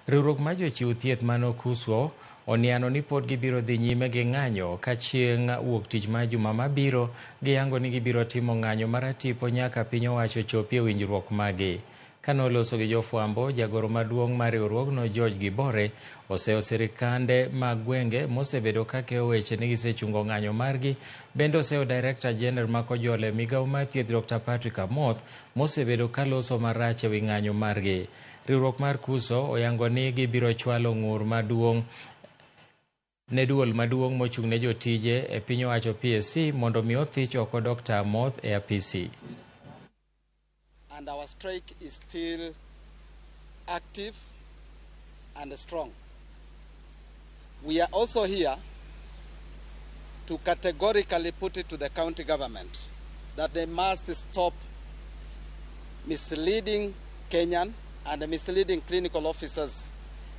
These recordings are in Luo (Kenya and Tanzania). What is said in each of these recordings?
Riwruok mar jochiw thieth mano KUSWO oniano ni pod gibiro dhi nyime gi ng'anyo ka chieng' wuok tich mar juma mabiro giyango ni gibiro timo ng'anyo maratipo nyaka piny owacho chopi e winjruok magi. Kane oloso gi jofwambo, jagoro maduong' mar riwruogno George Gibore oseyo sirikande mag gwenge mosebedo ka keyo weche ni gisechungo ng'anyo margi. Bende oseyo Director General ma Kojolo e migawo mar thieth Dr. Patrick Amoth mosebedo ka loso marach ewi ng'anyo margi. Riwruok mar KUSO oyango ni gibiro chwalo ng'ur maduong' ne duol maduong' mochung' ne jotije e piny owacho PSC mondo mi othich oko Dr. Amoth e apisi. And our strike is still active and strong. We are also here to categorically put it to the county government that they must stop misleading Kenyan and misleading clinical officers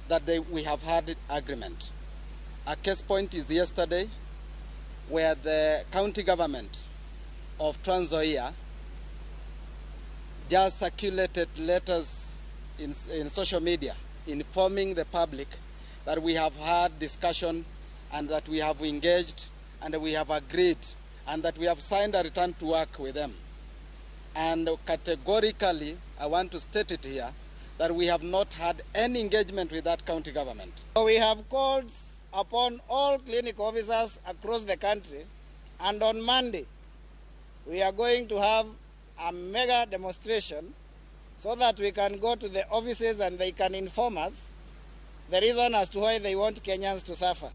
that we have had agreement. A case point is yesterday, where the county government of Trans Nzoia just circulated letters in social media informing the public that we have had discussion and that we have engaged and we have agreed and that we have signed a return to work with them. And categorically, I want to state it here, that we have not had any engagement with that county government. We have called upon all clinic officers across the country, and on Monday, we are going to have a mega demonstration so that we can go to the offices and they can inform us the reason as to why they want Kenyans to suffer.